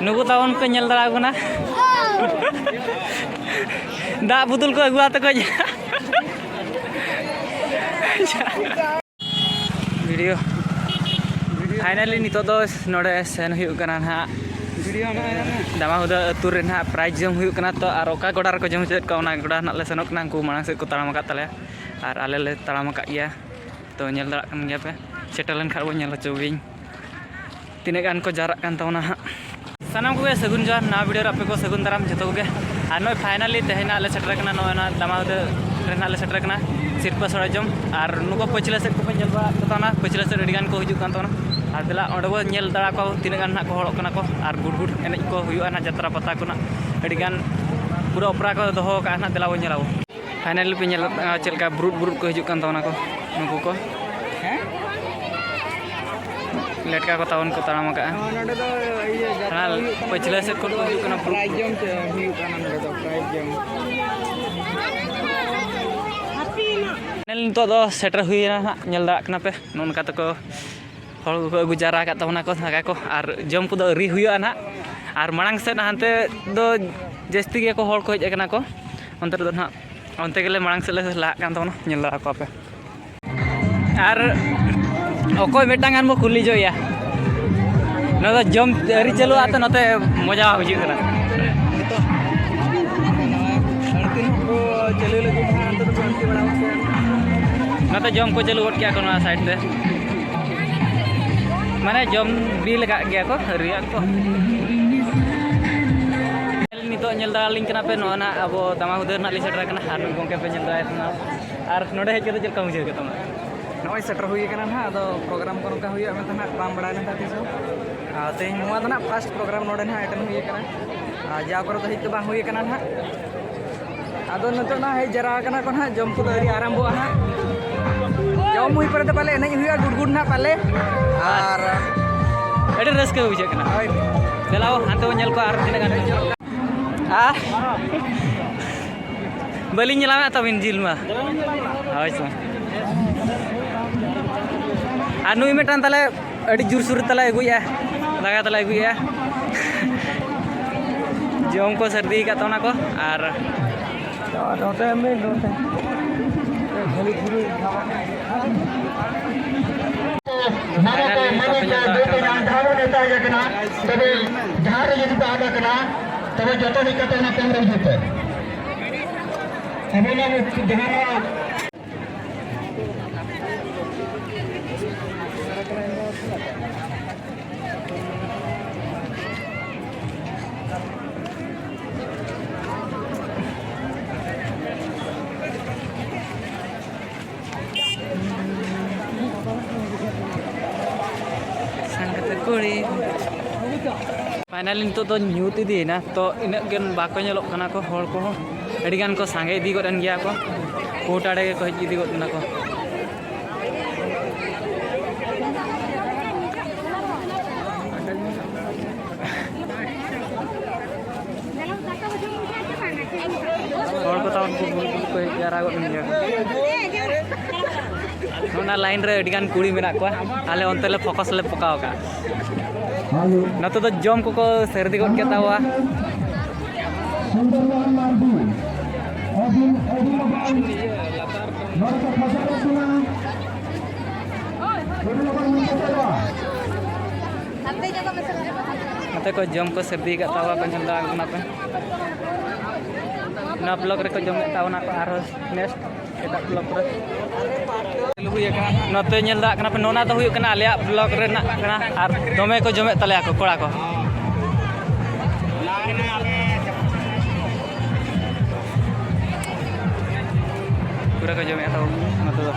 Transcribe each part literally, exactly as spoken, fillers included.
ᱱᱩᱠᱩ ᱛᱟᱵᱚᱱ ᱯᱮ ᱧᱮᱞ ᱫᱟᱲᱮᱭᱟᱠᱚ ᱠᱟᱱᱟ᱾ ᱫᱟᱜ ᱵᱩᱫᱩᱞ ᱠᱚ ᱟᱹᱜᱩ ᱟᱛᱮ ᱠᱚ᱾ ᱵᱷᱤᱰᱤᱭᱳ᱾ ᱯᱷᱟᱭᱱᱟᱞᱤ ᱱᱤᱛᱚᱜ ᱫᱚ ᱱᱚᱰᱮ ᱥᱮᱱ ᱦᱩᱭᱩᱜ ᱠᱟᱱᱟ ᱱᱟᱦᱟᱜ᱾ ᱫᱟᱢᱟᱦᱩᱫᱟ ᱟᱹᱛᱩ ᱨᱮ ᱱᱟᱦᱟᱜ ᱯᱨᱟᱭᱤᱡᱽ ᱡᱚᱢ ᱦᱩᱭᱩᱜ ᱠᱟᱱᱟ ᱛᱚ, ᱟᱨ ᱚᱠᱟ ᱜᱚᱰᱟ ᱨᱮᱠᱚ ᱡᱚᱢ ᱦᱚᱪᱚᱭᱮᱫ ᱠᱚᱣᱟ ᱚᱱᱟ ᱜᱚᱰᱟ ᱱᱟᱦᱟᱜ ᱞᱮ ᱥᱮᱱᱚᱜ ᱠᱟᱱᱟ᱾ ᱩᱱᱠᱩ ᱢᱟᱲᱟᱝ ᱥᱮᱫ ᱠᱚ ᱛᱟᱲᱟᱢ ᱟᱠᱟᱫ ᱛᱟᱞᱮᱭᱟ ᱟᱨ ᱟᱞᱮ ᱞᱮ ᱛᱟᱲᱟᱢ ᱟᱠᱟᱫ ᱜᱮᱭᱟ᱾ ᱛᱚ ᱧᱮᱞ ᱫᱟᱲᱮᱭᱟᱜ ᱠᱟᱱ ᱜᱮᱭᱟ ᱯᱮ, ᱥᱮᱴᱮᱨ ᱞᱮᱱ ᱠᱷᱟᱱ ᱵᱚᱱ ᱧᱮᱞ ᱦᱚᱪᱚ ᱜᱤᱧ ᱛᱤᱱᱟᱹᱜ ᱜᱟᱱ ᱠᱚ ᱡᱟᱣᱨᱟᱜ ᱠᱟᱱ ᱛᱟᱵᱚᱱᱟ ᱦᱟᱸᱜ᱾ ᱥᱟᱱᱟᱢ ᱠᱚᱜᱮ ᱥᱟᱹᱜᱩᱱ ᱡᱚᱦᱟᱨ, ᱱᱟᱣᱟ ᱵᱷᱤᱰᱤᱭᱳ ᱨᱮ ᱟᱯᱮ ᱠᱚ ᱥᱟᱹᱜᱩᱱ ᱫᱟᱨᱟᱢ ᱡᱚᱛᱚ ᱠᱚᱜᱮ᱾ ᱟᱨ ᱱᱚᱜᱼᱚᱭ ᱯᱷᱟᱭᱱᱟᱞᱤ ᱛᱮᱦᱮᱧ ᱱᱟᱜ ᱞᱮ ᱥᱮᱴᱮᱨ ᱠᱟᱱᱟ, ᱱᱚᱜᱼᱚᱭ ᱱᱚᱣᱟ ᱫᱟᱢᱟᱦᱩᱫᱟᱹ ᱨᱮ ᱱᱟᱜ ᱞᱮ ᱥᱮᱴᱮᱨ ᱠᱟᱱᱟ ᱥᱤᱨᱯᱟᱹ ᱥᱚᱲᱮ ᱡᱚᱢ᱾ ᱟᱨ ᱱᱩᱠᱩ ᱯᱟᱹᱪᱷᱞᱟᱹ ᱥᱮᱫ ᱠᱚᱯᱮ ᱧᱮᱞ ᱵᱟᱲᱟ ᱠᱚ ᱛᱟᱵᱚᱱᱟ, ᱯᱟᱹᱪᱷᱞᱟᱹ ᱥᱮᱫ ᱟᱹᱰᱤ ᱜᱟᱱ ᱠᱚ ᱦᱤᱡᱩᱜ ᱠᱟᱱ ᱛᱟᱵᱚᱱᱟ᱾ ᱟᱨ ᱫᱮᱞᱟ ᱚᱸᱰᱮ ᱵᱚᱱ ᱧᱮᱞ ᱫᱟᱲᱟ ᱠᱚᱣᱟ ᱛᱤᱱᱟᱹᱜ ᱜᱟᱱ ᱱᱟᱜ ᱠᱚ ᱦᱚᱲᱚᱜ ᱠᱟᱱᱟ ᱠᱚ ᱟᱨ ᱜᱩᱰ ᱜᱩᱰ ᱮᱱᱮᱡ ᱠᱚ ᱦᱩᱭᱩᱜᱼᱟ ᱱᱟᱜ ᱡᱟᱛᱨᱟ ᱯᱟᱛᱟ ᱠᱚ ᱱᱟᱜ ᱟᱹᱰᱤ ᱜᱟᱱ ᱯᱩᱨᱟᱹ ᱚᱯᱮᱨᱟ ᱠᱚ ᱫᱚᱦᱚ ᱟᱠᱟᱫᱼᱟ ᱱᱟᱜ, ᱫᱮᱞᱟ ᱵᱚᱱ ᱧᱮᱞ ᱟᱵᱚᱱ᱾ ᱯᱷᱟᱭᱱᱟᱞᱤ ᱯᱮ ᱧᱮᱞ, ᱪᱮᱫ ᱞᱮᱠᱟ ᱵᱨᱩᱴ ᱵᱨᱩᱴ ᱠᱚ ᱦᱤᱡᱩᱜ ᱠᱟᱱ ᱛᱟᱵᱚᱱᱟ ᱠᱚ ᱱᱩᱠᱩ ᱠᱚ᱾ ᱦᱮᱸ? ᱞᱮᱴᱠᱟ ᱠᱚ ᱛᱟᱵᱚᱱ ᱠᱚ ᱛᱟᱲᱟᱢ ᱟᱠᱟᱫᱼᱟ᱾ ᱱᱚᱣᱟ ᱱᱚᱰᱮ ᱫᱚ ᱤᱭᱟᱹ ᱡᱟᱛᱨᱟ ᱦᱟᱱᱟ ᱦᱩᱭᱩᱜ ᱠᱟᱱᱟ, ᱯᱟᱹᱪᱷᱞᱟᱹ ᱥᱮᱫ ᱠᱷᱚᱱ ᱠᱚ ᱦᱤᱡᱩᱜ ᱠᱟᱱᱟ ᱵᱨᱩᱴ᱾ ᱯᱨᱟᱭᱤᱡᱽ ᱡᱚᱢ ᱪᱮ ᱦᱩᱭᱩᱜ ᱠᱟᱱᱟ ᱱᱚᱰᱮ ᱫᱚ, ᱯᱨᱟᱭᱤᱡᱽ ᱡᱚᱢ᱾ ᱯᱷᱟᱭᱱᱟᱞ ᱱᱤᱛᱚᱜ ᱫᱚ ᱥᱮᱴᱮᱨ ᱦᱩᱭᱮᱱᱟ ᱦᱟᱸᱜ, ᱧᱮᱞ ᱫᱟᱲᱮᱭᱟᱜ ᱠᱟᱱᱟ ᱯᱮ ᱱᱚᱜᱼᱚ ᱱᱚᱝᱠᱟ ᱛᱮᱠᱚ ᱦᱚᱲ ᱠᱚᱠᱚ ᱟᱹᱜᱩ ᱡᱟᱣᱨᱟ ᱟᱠᱟᱫ ᱛᱟᱵᱚᱱᱟ ᱠᱚ ᱫᱟᱠᱟ ᱠᱚ, ᱟᱨ ᱡᱚᱢ ᱠᱚᱫᱚ ᱟᱹᱣᱨᱤ ᱦᱩᱭᱩᱜᱼᱟ ᱱᱟᱦᱟᱜ᱾ ᱟᱨ ᱢᱟᱲᱟᱝ ᱥᱮᱫ ᱦᱟᱱᱛᱮ ᱫᱚ ᱡᱟᱹᱥᱛᱤ ᱜᱮᱠᱚ ᱦᱚᱲ ᱠᱚ ᱦᱮᱡ ᱟᱠᱟᱱᱟ ᱠᱚ, ᱚᱱᱛᱮ ᱨᱮᱫᱚ ᱱᱟᱦᱟᱜ, ᱚᱱᱛᱮ ᱜᱮᱞᱮ ᱢᱟᱲᱟᱝ ᱥᱮᱫ ᱞᱮ ᱞᱟᱦᱟᱜ ᱠᱟᱱ ᱛᱟᱵᱚᱱᱟ, ᱧᱮᱞ ᱫᱟᱲᱮ ᱠᱚᱣᱟ ᱯᱮ᱾ ᱟᱨ ᱚᱠᱚᱭ ᱢᱤᱫᱴᱟᱝ ᱜᱟᱱ ᱵᱚ ᱠᱩᱞᱤ ᱡᱚᱭᱟ, ᱱᱚᱣᱟ ᱫᱚ ᱡᱚᱢ ᱟᱹᱣᱨᱤ ᱪᱟᱹᱞᱩᱜᱼᱟ ᱛᱚ, ᱱᱚᱛᱮ ᱢᱚᱡᱟ ᱵᱩᱡᱷᱟᱹᱜ ᱠᱟᱱᱟ᱾ ᱟᱹᱲᱛᱤ ᱠᱚ ᱪᱟᱹᱞᱩ ᱞᱟᱹᱜᱤᱫ ᱱᱟᱦᱟᱜ ᱱᱚᱛᱮ ᱱᱚᱛᱮ ᱡᱚᱢ ᱠᱚ ᱪᱟᱹᱞᱩ ᱜᱚᱫ ᱠᱮᱜᱼᱟ ᱠᱚ ᱱᱚᱣᱟ ᱥᱟᱭᱤᱰ ᱛᱮ᱾ ᱢᱟᱱᱮ ᱡᱚᱢ ᱵᱤᱞ ᱟᱠᱟᱫ ᱜᱮᱭᱟ ᱠᱚ, ᱟᱹᱣᱨᱤᱭᱟᱜ ᱠᱚ᱾ ᱱᱤᱛᱚᱜ ᱧᱮᱞ ᱫᱟᱲᱮᱭᱟᱞᱤᱧ ᱠᱟᱱᱟ ᱯᱮ, ᱱᱚᱜᱼᱚᱭ ᱱᱟᱜ ᱟᱵᱚ ᱫᱟᱢᱟ ᱦᱩᱫᱟᱹᱨ ᱱᱟᱜ ᱞᱤᱧ ᱥᱮᱴᱮᱨ ᱟᱠᱟᱱᱟ ᱟᱨ ᱱᱩᱭ ᱜᱚᱢᱠᱮ ᱯᱮ ᱧᱮᱞ ᱫᱟᱲᱮᱭᱟᱭ ᱠᱟᱱᱟ᱾ ᱟᱨ ᱱᱚᱰᱮ ᱦᱮᱡ ᱠᱟᱛᱮ ᱪᱮᱫ ᱞᱮᱠᱟ ᱵᱩᱡᱷᱟᱹᱣ ᱠᱮᱫ ᱛᱟᱢᱟ? ᱱᱚᱜᱼᱚᱭ ᱥᱮᱴᱮᱨ ᱦᱩᱭ ᱟᱠᱟᱱᱟ ᱱᱟᱦᱟᱜ, ᱟᱫᱚ ᱯᱨᱳᱜᱨᱟᱢ ᱠᱚ ᱱᱚᱝᱠᱟ ᱦᱩᱭᱩᱜᱼᱟ ᱢᱮᱱᱛᱮ ᱱᱟᱦᱟᱜ ᱵᱟᱝ ᱵᱟᱲᱟᱭ ᱞᱮᱱ ᱛᱟᱦᱮᱸ ᱛᱤᱥ ᱦᱚᱸ᱾ ᱟᱨ ᱛᱮᱦᱮᱧ ᱱᱚᱣᱟ ᱫᱚ ᱱᱟᱦᱟᱜ ᱯᱷᱟᱥᱴ ᱯᱨᱳᱜᱨᱟᱢ ᱱᱚᱰᱮ ᱱᱟᱦᱟᱜ ᱮᱴᱮᱱ ᱦᱩᱭ ᱟᱠᱟᱱᱟ᱾ ᱟᱨ ᱡᱟᱣ ᱠᱚᱨᱮ ᱫᱚ ᱦᱮᱡ ᱫᱚ ᱵᱟᱝ ᱦᱩᱭ ᱟᱠᱟᱱᱟ ᱱᱟᱦᱟᱜ᱾ ᱟᱫᱚ ᱱᱤᱛᱚᱜ ᱱᱟᱦᱟᱜ ᱦᱮᱡ ᱡᱟᱣᱨᱟ ᱟᱠᱟᱱᱟ ᱠᱚ ᱱᱟᱦᱟᱜ, ᱡᱚᱢ ᱠᱚᱫᱚ ᱟᱹᱣᱨᱤ ᱟᱨᱟᱢᱵᱚᱜᱼᱟ ᱱᱟᱦᱟᱜ᱾ ᱡᱚᱢ ᱦᱩᱭ ᱯᱚᱨᱮ ᱫᱚ ᱯᱟᱞᱮ ᱮᱱᱮᱡ ᱦᱩᱭᱩᱜᱼᱟ ᱜᱩᱰᱜᱩᱰ ᱱᱟᱦᱟᱜ ᱯᱟᱞᱮ᱾ ᱟᱨ ᱟᱹᱰᱤ ᱨᱟᱹᱥᱠᱟᱹ ᱵᱩᱡᱷᱟᱹᱜ ᱠᱟᱱᱟ᱾ ᱦᱳᱭ᱾ ᱪᱟᱞᱟᱣ ᱦᱟᱱᱛᱮ ᱵᱚᱱ ᱧᱮᱞ ᱠᱚᱣᱟ ᱟᱨ ᱛᱤᱱᱟᱹᱜ ᱜᱟᱱ ᱠᱚ ᱧᱮᱞᱚᱜ ᱠᱟᱱᱟ᱾ ᱟᱨ ᱵᱟᱹᱞᱤᱧ ᱧᱮᱞᱟᱢᱮᱫ ᱛᱟᱵᱤᱱ ᱡᱤᱞ ᱢᱟ᱾ ᱦᱳᱭ ᱥᱮ᱾ ᱟᱨ ᱱᱩᱭ ᱢᱤᱫᱴᱟᱝ ᱛᱟᱞᱮ ᱟᱹᱰᱤ ᱡᱳᱨᱥᱳᱨ ᱛᱟᱞᱮ ᱟᱹᱜᱩᱭᱮᱫᱼᱟ, ᱞᱟᱜᱟ ᱛᱟᱞᱮ ᱟᱹᱜᱩᱭᱮᱫᱼᱟ᱾ ᱡᱚᱢ ᱠᱚ ᱥᱟᱹᱨᱫᱤ ᱟᱠᱟᱫ ᱛᱟᱵᱚᱱᱟ ᱠᱚ᱾ ᱟᱨ ᱱᱚᱛᱮ ᱢᱤᱫ ᱱᱚᱛᱮ ᱱᱟᱢᱚ ᱠᱚ ᱢᱟᱹᱱᱤ ᱠᱚ ᱡᱚᱛᱚ ᱡᱟᱱᱛᱷᱟᱲ ᱵᱚᱱ ᱮᱛᱟᱦᱮᱡ ᱟᱠᱟᱱᱟ᱾ ᱛᱚᱵᱮ ᱡᱟᱦᱟᱸ ᱨᱮ ᱡᱩᱫᱤ ᱯᱮ ᱟᱫ ᱟᱠᱟᱱᱟ, ᱛᱚᱵᱮ ᱡᱚᱛᱚ ᱦᱮᱡ ᱠᱟᱛᱮ ᱚᱱᱟ ᱠᱮᱢᱯ ᱨᱮ ᱦᱤᱡᱩᱜ ᱯᱮ᱾ ᱟᱵᱚᱱᱟᱜ ᱡᱟᱦᱟᱸ ᱥᱟᱝᱜᱟᱛᱮ ᱠᱩᱲᱤ᱾ ᱯᱷᱟᱭᱱᱟᱞᱤ ᱱᱤᱛᱚᱜ ᱫᱚ ᱧᱩᱛ ᱤᱫᱤᱭᱮᱱᱟ, ᱛᱚ ᱤᱱᱟᱹᱜ ᱜᱟᱱ ᱵᱟᱠᱚ ᱧᱮᱞᱚᱜ ᱠᱟᱱᱟ ᱠᱚ ᱦᱚᱲ ᱠᱚᱦᱚᱸ᱾ ᱟᱹᱰᱤ ᱜᱟᱱ ᱠᱚ ᱥᱟᱸᱜᱮ ᱤᱫᱤ ᱜᱚᱫ ᱮᱱ ᱜᱮᱭᱟ ᱠᱚ, ᱠᱳᱨᱴ ᱟᱲᱮ ᱜᱮᱠᱚ ᱦᱮᱡ ᱤᱫᱤ ᱜᱚᱫ ᱮᱱᱟ ᱠᱚ᱾ ᱦᱚᱲ ᱠᱚ ᱛᱟᱵᱚᱱ ᱠᱚ ᱵᱩᱞ ᱵᱩᱞ ᱠᱚ ᱦᱮᱡ ᱡᱟᱣᱨᱟ ᱜᱚᱫ ᱮᱱ ᱜᱮᱭᱟ ᱠᱚ᱾ ᱚᱱᱟ ᱞᱟᱭᱤᱱ ᱨᱮ ᱟᱹᱰᱤ ᱜᱟᱱ ᱠᱩᱲᱤ ᱢᱮᱱᱟᱜ ᱠᱚᱣᱟ, ᱟᱞᱮ ᱚᱱᱛᱮ ᱞᱮ ᱯᱷᱳᱠᱟᱥ ᱞᱮ ᱯᱚᱠᱟᱣ ᱠᱟᱜᱼᱟ᱾ ᱱᱚᱛᱮ ᱫᱚ ᱡᱚᱢ ᱠᱚᱠᱚ ᱥᱟᱹᱨᱫᱤ ᱜᱚᱫ ᱠᱮᱫ ᱛᱟᱵᱚᱣᱟ᱾ ᱥᱩᱱᱫᱚᱨᱞᱟᱞ ᱢᱟᱨᱰᱤ, ᱟᱹᱵᱤᱱ ᱟᱹᱰᱤ ᱞᱚᱜᱚᱱ ᱱᱚᱰᱮ ᱠᱚ ᱯᱷᱳᱠᱟᱥᱚᱜ ᱠᱟᱱᱟ᱾ ᱟᱹᱰᱤ ᱞᱚᱜᱚᱱ ᱱᱚᱛᱮ ᱠᱚ᱾ ᱱᱚᱛᱮ ᱠᱚ ᱡᱚᱢ ᱠᱚ ᱥᱟᱹᱨᱫᱤ ᱟᱠᱟᱫ ᱛᱟᱵᱚᱣᱟ ᱠᱚ, ᱧᱮᱞ ᱫᱟᱲᱮᱭᱟᱜ ᱠᱟᱱᱟ ᱯᱮ᱾ ᱱᱚᱣᱟ ᱵᱞᱚᱠ ᱨᱮᱠᱚ ᱡᱚᱢᱮᱫ ᱛᱟᱵᱚᱱᱟ ᱠᱚ, ᱟᱨᱦᱚᱸ ᱱᱮᱠᱥᱴ ᱮᱴᱟᱜ ᱵᱞᱚᱠ ᱨᱮ ᱪᱟᱹᱞᱩ ᱦᱩᱭ ᱟᱠᱟᱱᱟ᱾ ᱱᱚᱛᱮ ᱧᱮᱞ ᱫᱟᱲᱮᱭᱟᱜ ᱠᱟᱱᱟ ᱯᱮ, ᱱᱚᱣᱟ ᱫᱚ ᱦᱩᱭᱩᱜ ᱠᱟᱱᱟ ᱟᱞᱮᱭᱟᱜ ᱵᱞᱚᱠ ᱨᱮᱱᱟᱜ ᱠᱟᱱᱟ, ᱟᱨ ᱫᱚᱢᱮ ᱠᱚ ᱡᱚᱢᱮᱫ ᱛᱟᱞᱮᱭᱟ ᱠᱚ ᱠᱚᱲᱟ ᱠᱚ᱾ ᱯᱩᱨᱟᱹ ᱠᱚ ᱡᱚᱢᱮᱫ ᱛᱟᱵᱚᱱ ᱱᱚᱛᱮ ᱫᱚ᱾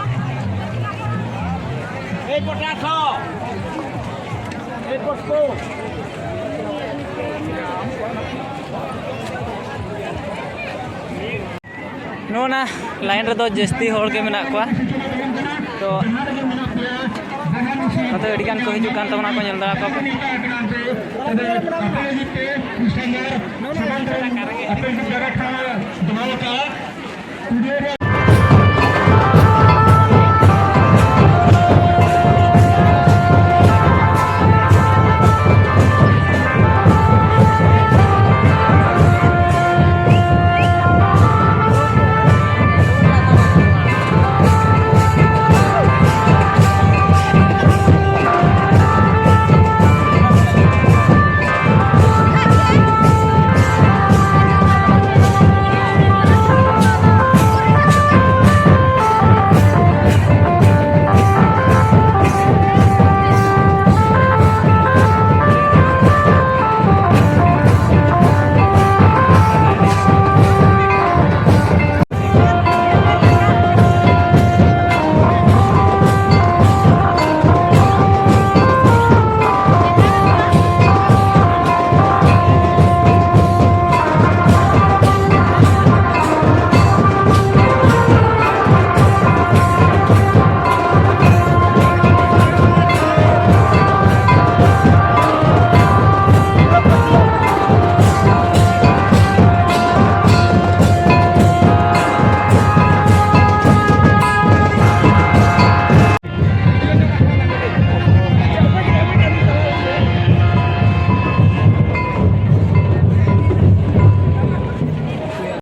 ᱱᱚᱜᱼᱚ ᱱᱟ ᱞᱟᱭᱤᱱ ᱨᱮᱫᱚ ᱡᱟᱹᱥᱛᱤ ᱦᱚᱲ ᱜᱮ ᱢᱮᱱᱟᱜ ᱠᱚᱣᱟ᱾ ᱛᱚ ᱱᱚᱛᱮ ᱟᱹᱰᱤ ᱜᱟᱱ ᱠᱚ ᱦᱤᱡᱩᱜ ᱠᱟᱱ ᱛᱟᱵᱚᱱᱟ, ᱠᱚ ᱧᱮᱞ ᱫᱟᱲᱮ ᱠᱚᱣᱟ ᱯᱮ᱾